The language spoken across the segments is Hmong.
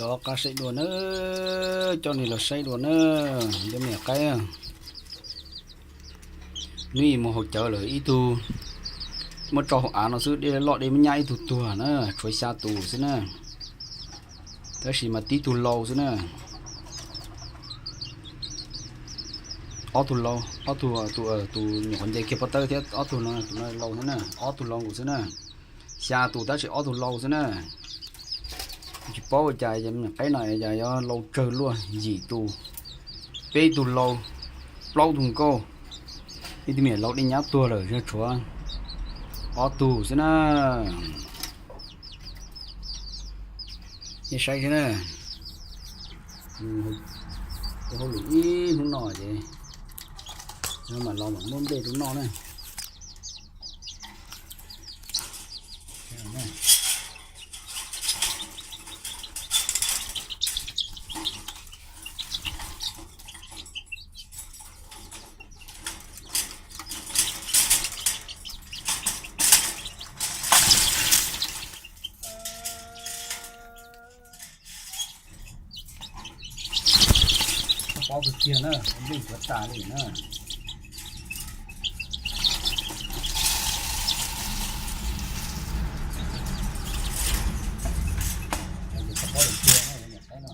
Cov qab saib dua na, coj nej los saib dua na, cov me nyuam qaib. Hnub ib mus haus cawv lawm ib tug muab tso hauv av no xwb, dej loj dej muab nyab ib tug tuag na, tshuav xya tus xwb na. Tab sis mas tib tug lau xwb na. Ob tug lau, ob tug, tus, tus nyuam qhuav nce kiag pob tawb thiab ob tug no, tus no lau xwb na, ob tug lau nkaus xwb na. Xya tus tab sis ob tug lau xwb na. Tsis paub ua cas me nyuam qaib no cas yuav lau tsawg luaj, yim tus, peb tug lau, plaub tug nkauj, ib tug me nyuam lau dej nyab tuag lawm, tshuav ob tug xwb na. Nej saib xwb na. Ua hauj lwm ib hnub no ces mam los mam muab nplej rau noj na. Txhob pob kawg kiag na, nplej yuav tas li na. Txhob pob kawg kiag na, niam qaib no.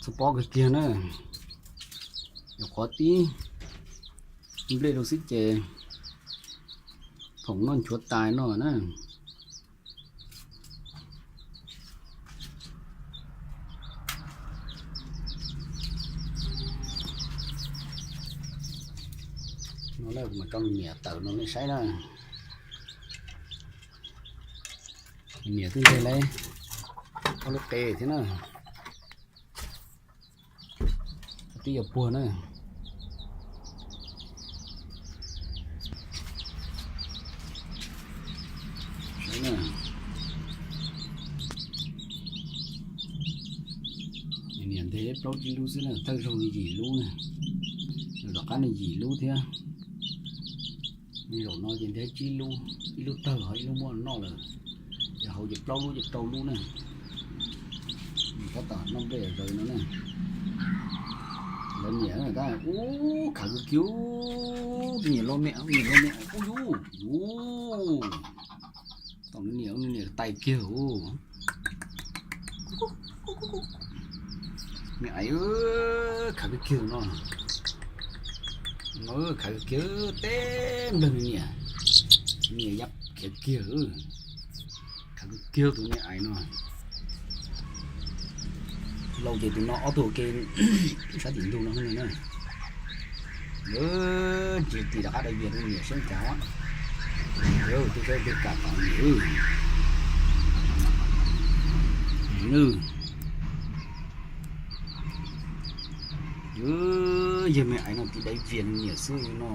Txhob pob kawg kiag na, nyuam qhuav tib nplej rau xwb ces phoom noj nchuav tais no na. No na, kuv mam tso me niam tawm no nej saib na. Me niam twb nte lawm ob lub qe thiab na. Twb yuav puag na. Saib na. Niam nte plaub tsib lub xwb na, thawj zaug yim lub na. Tom qab no yim lub thiab. Zaum no ces nte tsib lub, ib lub tawg ho ib lub muab noj lawm. Ces hauv ces plaub lub ces rau lub na. Tab tom noj nplej zaws no na. Lawv niam tab ub khav kawg kiag, tus niam loj me, niam loj me, ub yub, ub. Tom nws niam, nws niam tais kiag ub. Me aiv, khav kawg kiag no. Khav kawg kiag, teb nplawg nws niam. Niam yab khiav kiag. Khav kawg kiag tus niam aiv no. Lau ces tus no ob tug ke sab tim ntug no na. Tsis tim rov qab da vias rau niam saib cas. Twb saib twb kam tom niam. Nws. Yog, yog me aiv no tiv dai vias nws niam xwb no.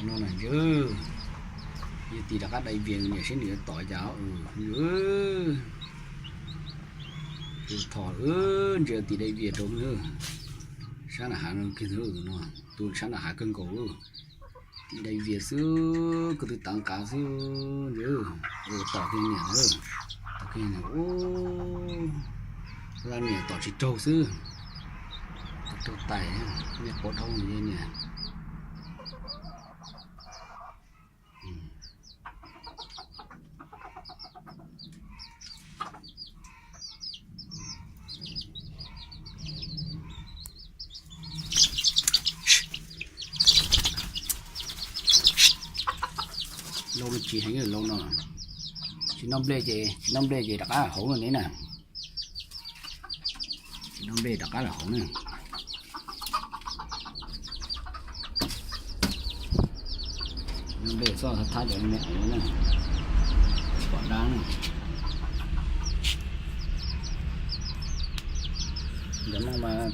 No na yog, yog tiv rov qab dai vias nws niam seb nws yuav tom cas. Yog, thov ntsia tiv dai vias rau na. Sab nram hav no kiag no, tus sab nram hav kawg nkaus. Tiv dai vias xwb, ko tw tav nqav xwb. Yog, tom kiag niam, tom kiag niam, ua niam tom tsis raug xwb. Raug tais, niam quav dhau niam. Lau no tsis heev, lau no tsis noj nplej ces, tsis noj nplej ces rov qab hauv no ne na. Tsis noj nplej rov qab los hauv na. Tsis noj nplej txhob thab cov me na, tsis pom dab na. Cov no mas,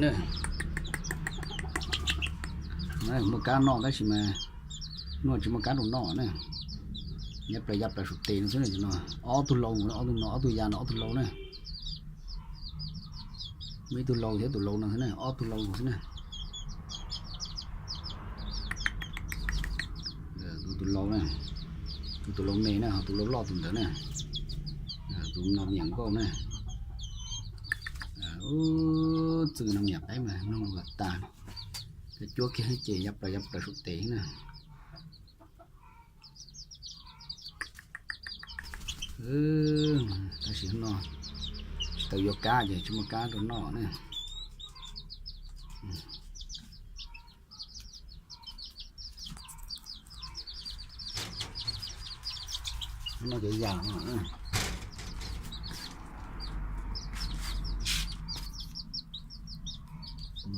na, muaj kab noj tab sis mas noj tsis muaj kab rau noj na. Ya plaws ya plaws saum tes no xwb no. Ob tug lau, ob tug no, ob tug ya no, ob tug lau na. Muaj ib tug lau thiab, tus lau no xwb na, ob tug lau xwb na. Tus lau na, tus lau me na, ho tus lau loj tus ntawd na. Tus no me nyuam nkauj na. Ub, txwj no me nyuam qaib mas mloog lawm tas. Cov cuab kiag ces ya plaws ya plaws saum tes na. Tab sis no tsis tau yuav kab ces tsis muaj kab rau noj na. Noj cov yas no.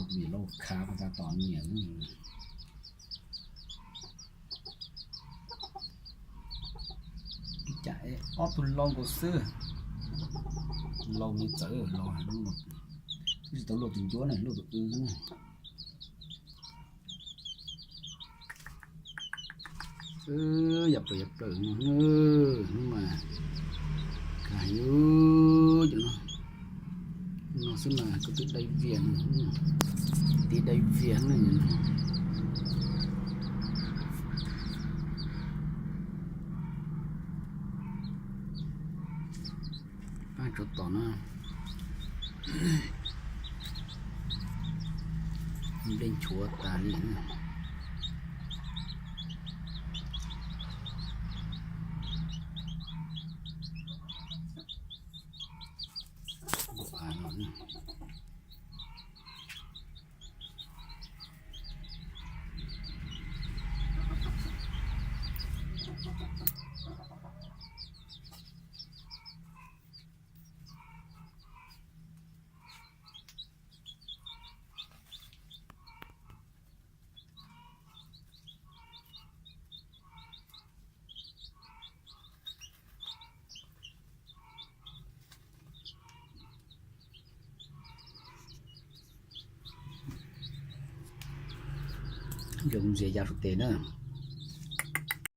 Vim lau khav tas tom niam. Cas ob tug lau nkaus xwb. Lau me txawv lau, twb tsis tau luaj tus ncuab ne, luaj tus w xwb ne. Ya plaws ya plaws, hnub mas kag yus cov no xwb mas kuv twb dai vias, tiv dai vias ne. Pab tso tom no, nplej nchuav tas li. Yog ntxias ya saum tes na.